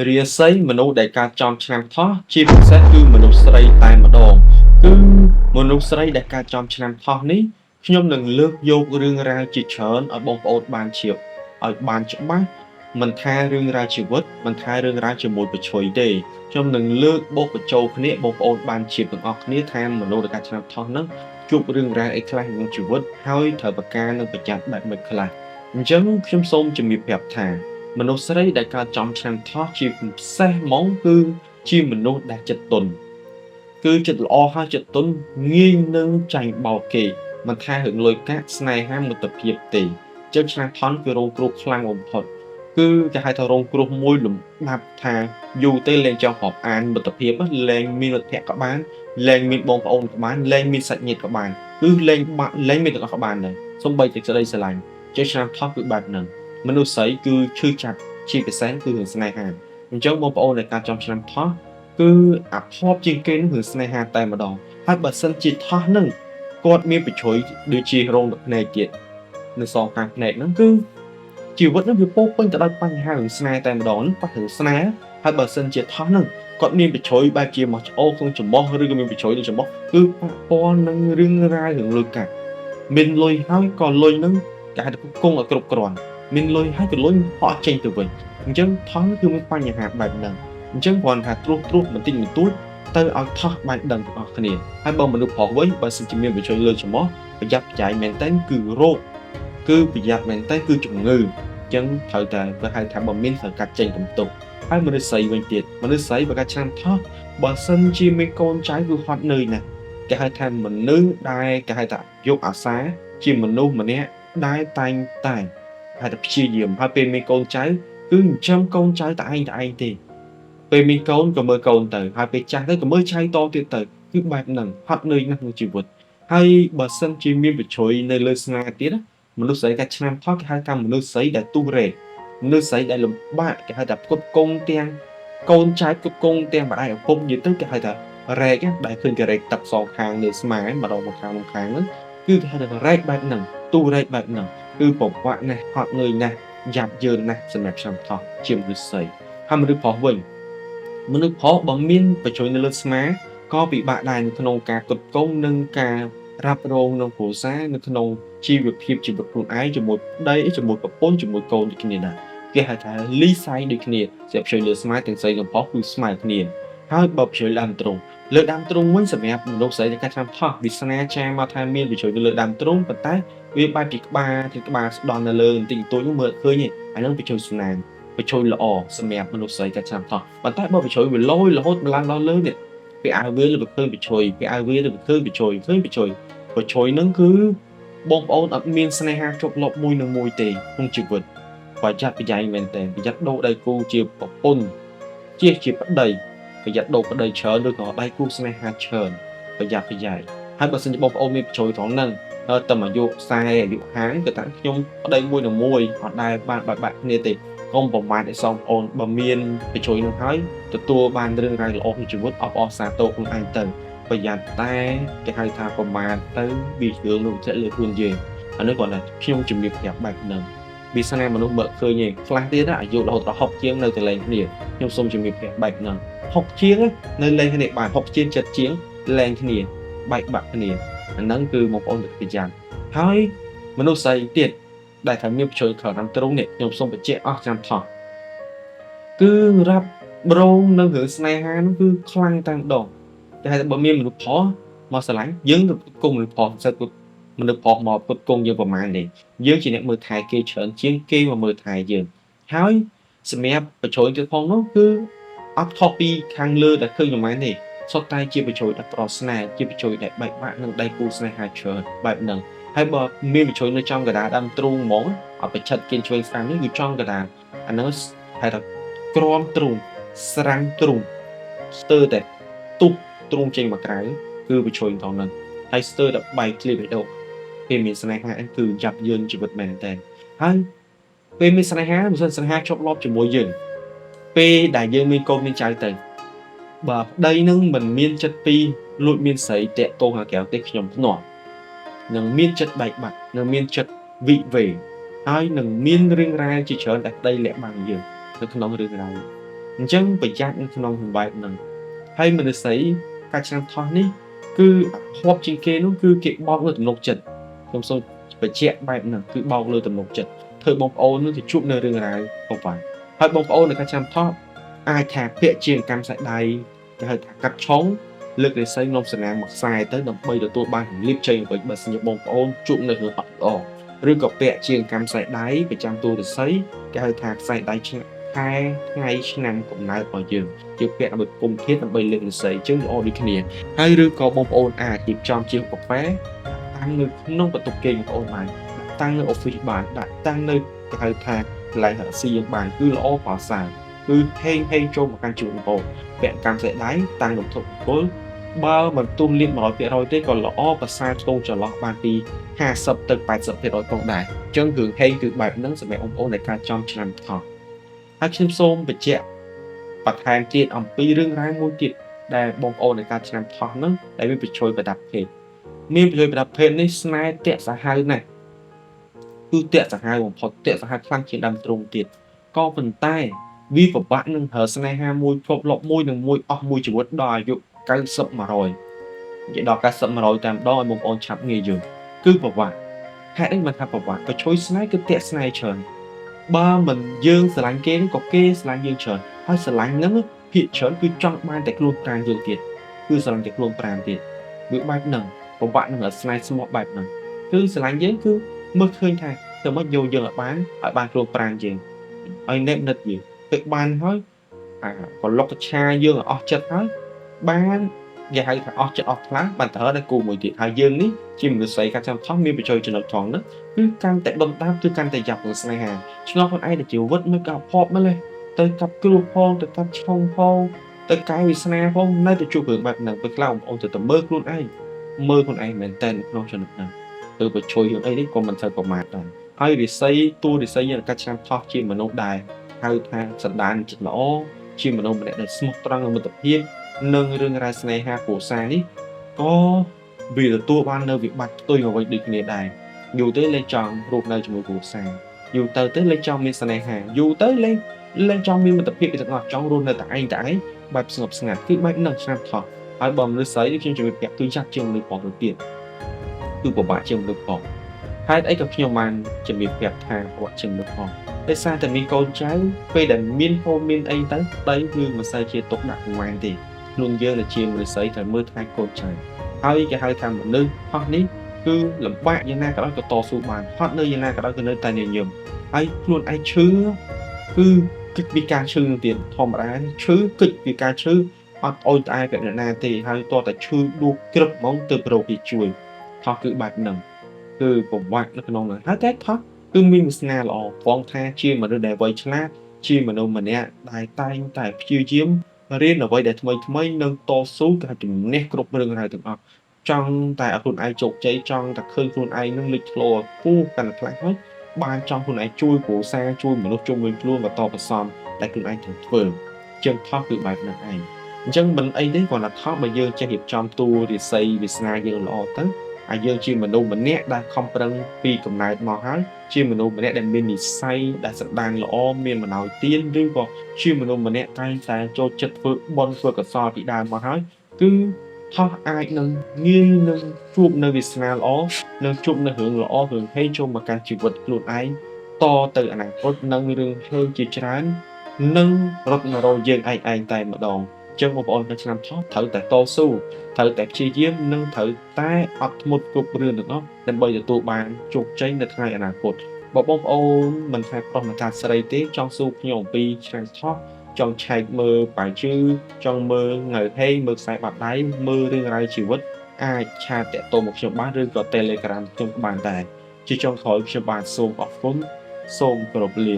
រាសីមនុស្សដែលកើតចំឆ្នាំថោះជាពិសេសគឺមនុស្សស្រីតែម្ដងគឺមនុស្សស្រីដែលកើតចំឆ្នាំថោះនេះខ្ញុំនឹងលើកយករឿងរ៉ាវជាច្រើនឲ្យបងប្អូនបានជ្រាបឲ្យបានច្បាស់មិនថារឿងរ៉ាវជីវិតមិនថារឿងរ៉ាវជាមួយប្រឆុយទេខ្ញុំនឹងលើកបូកបញ្ចូលគ្នាបងប្អូនបានជ្រាបទាំងអស់គ្នាថាមនុស្សដែលកើតឆ្នាំថោះហ្នឹងជួបរឿងរ៉ាវអីខ្លះក្នុងជីវិតហើយត្រូវប្រការនិងប្រយ័ត្នបែបម៉េចខ្លះអញ្ចឹងខ្ញុំសូមជំរាបប្រាប់ថា មនុស្សស្រីដែលកើតចំឆ្នាំថោះជាពិសេសហ្មងគឺជាមនុស្សដែលចិត្តទន់គឺចិត្តល្អហើយចិត្តទន់ងាយនឹងចាញ់បោកគេមិនថារឿងលុយកាក់ស្នេហាមិត្តភាពទេចឹងឆ្នាំថោះគឺរងគ្រោះខ្លាំងបំផុតគឺគេហៅថារងគ្រោះមួយលំដាប់ថាយូរទៅលែងចង់រាប់អានមិត្តភាពលែងមានមិត្តភក្តិក៏បានលែងមានបងប្អូនក៏បានលែងមានសាច់ញាតិក៏បានគឺលែងបាក់លែងមានទាំងអស់ក៏បានដែរសូម្បីតែក្តីស្រឡាញ់ចឹងឆ្នាំថោះគឺបែបហ្នឹងមនុស្សស្រីគឺឈឺចាប់ជាពិសេសគឺរឿងស្នេហាអញ្ចឹងបងប្អូនដែលកើតចំឆ្នាំថោះគឺអភ័ព្វជាងគេនឹងរឿងស្នេហាតែម្ដងហើយបើសិនជាថោះនឹងគាត់មានប្រជ្រុយដូចជារោងទឹកភ្នែកទៀតនៅសងខាងភ្នែកហ្នឹងគឺជីវិតហ្នឹងវាពោរពេញទៅដោយបញ្ហារឿងស្នេហ៍តែម្ដងហ្នឹងប៉ះរឿងស្នេហ៍ហើយបើសិនជាថោះហ្នឹងគាត់មានប្រជ្រុយបែបជាមកឆ្អូក្នុងច្រមុះឬក៏មានប្រជ្រុយនៅច្រមុះគឺប៉ះពាល់នឹងរឿងរ៉ាវរឿងលុយកាក់មានលុយហើយក៏លុយហ្នឹងគេហៅថាគង់ឲ្យគ្រប់គ្រាន់មានលុយហើយក៏លុយហក់ចេញទៅវិញអញ្ចឹងថោះគឺមានបញ្ហាបែបហ្នឹងអញ្ចឹងគ្រាន់ថាត្រួសត្រាសបន្តិចបន្តួចទៅឲ្យថោះបានដឹងទាំងអស់គ្នាហើយបើមនុស្សប្រុសវិញបើសិនជាមានបញ្ជុយលើច្រមុះប្រយ័ត្នប្រយែងមែនតើគឺរោគគឺប្រយ័ត្នមែនតើគឺជំងឺអញ្ចឹងត្រូវតែគេហៅថាបើមានត្រូវកាត់ចេញកំទុកហើយមនុស្សស្រីវិញទៀតមនុស្សស្រីបើកាត់ឆ្នាំថោះបើសិនជាមានកូនចៅគឺហត់នឿយណាស់គេហៅថាមនុស្សដែលគេហៅថាយកអាសាជាមនុស្សម្នាក់ដែលតែងតែហៅថាព្យាយាមហើយពេលមានកូនចៅគឺចិញ្ចឹមកូនចៅតែឯងតែឯងទេពេលមានកូនក៏មើលកូនទៅហើយពេលចាស់ទៅក៏មើលចៅតទៀតទៅគឺបែបហ្នឹងហត់នឿយណាស់ក្នុងជីវិតហើយបើសិនជាមានប្រជ្រុយនៅលើស្នាទៀតណាមនុស្សស្រីកាឆ្នាំថោះគេហៅថាមនុស្សស្រីដែលទុះរេមនុស្សស្រីដែលលំបាកគេហៅថាផ្គត់ផ្គង់ទាំងកូនចៅផ្គត់ផ្គង់ទាំងម្ដាយឪពុកនិយាយទៅគេហៅថារែកដែលឃើញគេរែកទឹកសងខាងលើស្មាម្ដងមកខាងមកខាងហ្នឹងគឺគេហៅថារែកបែបហ្នឹងទុះរែកបែបហ្នឹងគឺពិបាកណាស់ហត់នឿយណាស់យ៉ាប់យឺនណាស់សម្រាប់ឆ្នាំថោះជាមនុស្សស្រីហើយមនុស្សប្រុសវិញមនុស្សប្រុសបើមានបញ្ជុយនៅលើស្មាក៏ពិបាកដែរនៅក្នុងការផ្គត់ផ្គង់និងការរ៉ាប់រងក្នុងគ្រួសារនៅក្នុងជីវភាពជីវិតខ្លួនឯងជាមួយប្តីជាមួយប្រពន្ធជាមួយកូនដូចគ្នាដែរគេហៅថាលីសៃដូចគ្នាស្រាប់ជួយលើស្មាទាំងស្រីទាំងប្រុសគឺស្មើគ្នាហើយបើជួយដើមទ្រូងលើដើមទ្រូងវិញសម្រាប់មនុស្សស្រីដែលកាត់ឆ្នាំថោះវាសនាចាមកថាមានបញ្ជួយនៅលើដើមទ្រូងប៉ុន្តែវាបែបជាក្បាលជាក្បាលស្ដន់នៅលើបន្តិចបន្តួចនោះមើលឃើញទេអាហ្នឹងបញ្ជួយស្នាមបញ្ជួយល្អសម្រាប់មនុស្សស្រីកាត់ឆ្នាំថោះប៉ុន្តែបើបញ្ជួយវាលយរហូតឡើងដល់លើនេះពេលអាវវាលើឃើញបញ្ជួយពេលអាវវាលើឃើញបញ្ជួយឃើញបញ្ជួយបញ្ជួយហ្នឹងគឺបងប្អូនអត់មានស្នេហាជាប់លាប់មួយនឹងមួយទេក្នុងជីវិតប្រយ័ត្នប្រយែងមែនតើប្រយ័ត្នដូរដៃគូជាប្រពន្ធជាជាប្តីប្រយ័ត្នដូរប្តីច្រើនឬក៏ដៃគូស្នេហាច្រើនប្រយ័ត្នប្រយែងហើយបើសិនជាបងប្អូនមានបញ្ជួយត្រង់ហ្នឹងតែអាយុ40អាយុ50គឺថាខ្ញុំប្តីមួយនឹងមួយអត់ដែលបានបែកបាក់គ្នាទេកុំប្រមាថឲ្យសងប្អូនបើមានបញ្ជួយនឹងហើយទទួលបានរឿងរ៉ាវល្អក្នុងជីវិតអបអរសាទរខ្លួនឯងទៅប្រយ័ត្នតែគេហៅថាប្រមាថទៅវារឿងនោះចិត្តលើខ្លួនយើងអានេះគ្រាន់តែខ្ញុំជំរាបប្រាប់បែបហ្នឹងវាសនាមនុស្សមើលឃើញឯងខ្លះទៀតអាយុរហូតដល់60ជាងនៅតែលែងគ្នាខ្ញុំសូមជំរាបប្រាប់បែបហ្នឹង60ជាងនៅលែងគ្នាបាន60ជាង70ជាងលែងគ្នាបែកបាក់គ្នាអាហ្នឹងគឺបងប្អូនប្រយ័ត្នហើយមនុស្សស្រីទៀតដែលថាមានប្រជុលក្រតាមទ្រូងនេះខ្ញុំសូមបញ្ជាក់អស់ចាំថោះគឺរ៉ាប់រងនឹងរឿងស្នេហានោះគឺខ្លាំងតែម្ដងតែថាបើមានមនុស្សប្រុសមកស្រឡាញ់យើងទៅគុំមនុស្សប្រុសមិនសូវមនុស្សប្រុសមកផ្គត់ផ្គង់យើងប្រហែលទេយើងជាអ្នកមើលថែគេច្រើនជាងគេមកមើលថែយើងហើយសម្រាប់បញ្ជ្រុយទៀតផងនោះគឺអត់ខុសពីខាងលើដែលឃើញប្រហែលទេសុទ្ធតែជាបញ្ជ្រុយដែលប្រស្នេហ៍ជាបញ្ជ្រុយដែលបែកបាក់និងដៃគូស្នេហាច្រើនបែបហ្នឹងហើយបើមានបញ្ជ្រុយនៅចំកណ្ដាលដើមទ្រូងហ្មងអត់ប្រឆិតគៀនឆ្វេងស្ដាំនេះគឺចំកណ្ដាលអាហ្នឹងហៅថាក្រមទ្រូងស្រាំងទ្រូងស្ទើរតែទុះទ្រូងចេញមកក្រៅគឺបញ្ជ្រុយត្រង់ហ្នឹងហើយស្ទើរតែបែកធ្លាយបេះដូងពេលមានស្នេហាគឺយ៉ាប់យឺនជីវិតមែនតើហើយពេលមានស្នេហាមិនសិនស្នេហាជាប់លាប់ជាមួយយើងពេលដែលយើងមានកូនមានចៅទៅបើប្តីនឹងមិនមានចិត្តពីលួចមានស្រីតាក់ទងខាងក្រៅទេខ្ញុំភ្នាល់នឹងមានចិត្តបែកបាក់នឹងមានចិត្តវិវេហើយនឹងមានរឿងរ៉ាវជាច្រើនដែលប្តីលាក់បាំងយើងនៅក្នុងរឿងរ៉ាវ អញ្ចឹងប្រយ័ត្ននៅក្នុងបែបហ្នឹងហើយមនុស្សស្រីកាត់ឆ្នាំថោះនេះគឺហប់ជាងគេនោះគឺគេបោកលើទំនុកចិត្តខ្ញុំសូមបញ្ជាក់បែបហ្នឹងគឺបោកលើទំនុកចិត្តធ្វើបងប្អូននឹងទៅជួបនៅរឿងរ៉ាវពិបាកហើយបងប្អូននៅកាត់ឆ្នាំថោះអាចថាពាក់ជាកម្មសាច់ដៃគេហៅថាកាត់ឆុងលើករិស័យនំសនាងមួយខ្សែទៅដើម្បីទទួលបានរំលាបជ័យវិញបើសិនជាបងប្អូនជួបនៅរឿងអត់ល្អឬក៏ពាក់ជាកម្មខ្សែដៃប្រចាំតួរិស័យគេហៅថាខ្សែដៃឆ្នាំខែថ្ងៃឆ្នាំកំណើតរបស់យើងជាពាក់ដើម្បីគុំធាតដើម្បីលើករិស័យចឹងល្អដូចគ្នាហើយឬក៏បងប្អូនអាចរៀបចំជាកាហ្វេដាក់តាំងនៅក្នុងបន្ទប់គេងបងប្អូនបានដាក់តាំងនៅ office បានដាក់តាំងនៅគេហៅថាកន្លែងរកស៊ីយើងបានគឺល្អប្រសើរគឺហេងហេងចូលមកកាន់ជីវិតបងប្អូនពាក់កម្មខ្សែដៃតាំងវត្ថុមង្គលបើមិនទុំលៀប100%ទេក៏ល្អប្រសើរខ្ទង់ចន្លោះបានពី50ទៅ80%ផងដែរអញ្ចឹងរឿងហេងគឺបែបហ្នឹងសម្រាប់បងប្អូនដែលការចំឆ្នាំថោះហើយខ្ញុំសូមបញ្ជាក់បន្ថែមទៀតអំពីរឿងរ៉ាវមួយទៀតដែលបងប្អូនในការឆ្នាំថោះហ្នឹងដែលមានប្រជុយប្រដាប់ភេទមានប្រជុយប្រដាប់ភេទនេះស្នេហ៍តាក់សាហាវណាស់គឺតាក់សាហាវបំផុតតាក់សាហាវខ្លាំងជាងដើមទ្រូងទៀតក៏ប៉ុន្តែវាពិបាកនឹងរើស្នេហាមួយភពលប់មួយនឹងមួយអស់មួយជីវិតដល់អាយុ90 100និយាយដល់90 100តែម្ដងឲ្យបងប្អូនឆាប់ងាយយល់គឺពិបាកហេតុអីមិនថាពិបាកប្រជួយស្នេហ៍គឺតាក់ស្នេហ៍ច្រើនបើមិនយើងស្រឡាញ់គេក៏គេស្រឡាញ់យើងច្រើនហើយស្រឡាញ់ហ្នឹងភាគច្រើនគឺចង់បានតែខ្លួនប្រាណយើងទៀតគឺស្រឡាញ់តែខ្លួនប្រាណទៀតវាបែបហ្នឹងពិបាកនឹងស្នេហ៍ស្មោះបែបហ្នឹងគឺស្រឡាញ់យើងគឺមើលឃើញថាធ្វើម៉េចយកយើងឲ្យបានឲ្យបានខ្លួនប្រាណយើងឲ្យណែបនិតយើងពេលបានហើយអាក៏លុកកឆាយើងឲ្យអស់ចិត្តហើយបានគេហៅថាអស់ចិត្តអស់ខ្លាំងបានត្រូវដល់គូមួយទៀតហើយយើងនេះជាមនុស្សស្រីកាត់ចាំថោះមានបញ្ចូលចំណុចថងហ្នឹងគឺកាន់តែដុនដាបគឺកាន់តែយ៉ាប់នឹងស្នេហាឆ្ងល់ខ្លួនឯងទៅជីវិតមិនក៏ភ័ព្វម្លេះទៅកាប់គ្រោះផងទៅកាប់ឆុងផងទៅកែវាសនាផងនៅតែជួបរឿងបែបហ្នឹងពេលខ្លះបងប្អូនទៅតែមើលខ្លួនឯងមើលខ្លួនឯងមែនតើនៅក្នុងចំណុចហ្នឹងទៅបញ្ជួយរឿងអីនេះក៏មិនសូវប្រមាថដែរហើយរិស័យតួរិស័យយើងកាត់ឆ្នាំថោះជាមនុស្សដែរហៅថាសន្តានចិត្តល្អជាមនុស្សម្នាក់ដែលស្មោះត្រង់នឹងមិត្តភាពនិងរឿងរ៉ាវស្នេហាគ្រួសារនេះក៏វាទទួលបាននៅវិបត្តិផ្ទុយមកវិញដូចគ្នាដែរយូរទៅលែងចង់រស់នៅជាមួយគ្រួសារយូរទៅទៅលែងចង់មានស្នេហាយូរទៅលែងលែងចង់មានមិត្តភាពពីទាំងអស់ចង់រស់នៅតែឯងតែឯងបែបស្ងប់ស្ងាត់គឺបែបហ្នឹងឆ្នាំថោះហើយបើមនុស្សស្រីខ្ញុំជំរាបប្រាប់គឺចាស់ជាងមនុស្សប្រុសទៅទៀតគឺពិបាកជាងមនុស្សប្រុសហេតុអីក៏ខ្ញុំបានជំរាបប្រាប់ថាពិបាកជាងមនុស្សប្រុសដោយសារតែមានកូនចៅពេលដែលមានហូមមានអីទៅប្តីគឺមិនសូវជាទុកដាក់ប្រមាណទេខ្លួនយើងដែលជាមនុស្សស្រីត្រូវមើលថែកូនចៅហើយគេហៅថាមនុស្សហោះនេះគឺលំបាកយ៉ាងណាក៏ដោយក៏តស៊ូបានហត់នៅយ៉ាងណាក៏ដោយក៏នៅតែញញឹមហើយខ្លួនឯងឈឺគឺគិតពីការឈឺនឹងទៀតធម្មតាឈឺគិតពីការឈឺអត់អូនត្អែប្រាប់អ្នកណាទេហើយតតែឈឺដួសក្រឹបហ្មងទៅប្រោគេជួយថោះគឺបែបហ្នឹងគឺពិបាកនៅក្នុងហ្នឹងហើយតែថោះគឺមានវាសនាល្អត្រង់ថាជាមនុស្សដែលវៃឆ្លាតជាមនុស្សម្នាក់ដែលតែងតែព្យាយាមរៀនអ្វីដែលថ្មីថ្មីនិងតស៊ូគេហៅជំនះគ្រប់រឿងរ៉ាវទាំងអស់ចង់តែឲ្យខ្លួនឯងជោគជ័យចង់តែឃើញខ្លួនឯងនឹងលេចធ្លោខ្ពស់កាន់តែខ្លាំងហើយបានចង់ខ្លួនឯងជួយគ្រួសារជួយមនុស្សជុំវិញខ្លួនបន្តបន្សំដែលខ្លួនឯងត្រូវធ្វើជាងថោះគឺបែបហ្នឹងឯងអញ្ចឹងមិនអីទេគ្រាន់តែថោះបើយើងចេះរៀបចំតួរាសីវាសនាយើងល្អទៅហើយយើងជាមនុស្សម្នាក់ដែលខំប្រឹងពីកំណើតមកហើយជាមនុស្សម្នាក់ដែលមាននិស្ស័យដែលសន្តានល្អមានមនោទានឬក៏ជាមនុស្សម្នាក់តែងតែចូលចិត្តធ្វើបុណ្យធ្វើកុសលពីដើមមកហើយគឺថោះអាចនឹងងាយនឹងជួបនៅវាសនាល្អនិងជួបនៅរឿងល្អរឿងហេងចូលមកកាន់ជីវិតខ្លួនឯងតទៅអនាគតនិងរឿងហេងជាច្រើននឹងរត់មករកយើងឯងឯងតែម្ដងចឹងបងប្អូនក្នុងឆ្នាំថោះត្រូវតែតស៊ូត្រូវតែព្យាយាមនិងត្រូវតែអត់ធ្មត់គ្រប់រឿងទាំងអស់ដើម្បីទទួលបានជោគជ័យនៅថ្ងៃអនាគតបើបងប្អូនមិនថាប្រុសមិនថាស្រីទេចង់សួរខ្ញុំអំពីឆ្នាំថោះចង់ឆែកមើលបាយជឺចង់មើលងៅហេងមើលខ្សែបាត់ដៃមើលរឿងរ៉ាវជីវិតអាចឆាតតាក់ទងមកខ្ញុំបានឬក៏ Telegram ខ្ញុំបានដែរជាចុងក្រោយខ្ញុំបាទសូមអរគុណសូមគោរពលា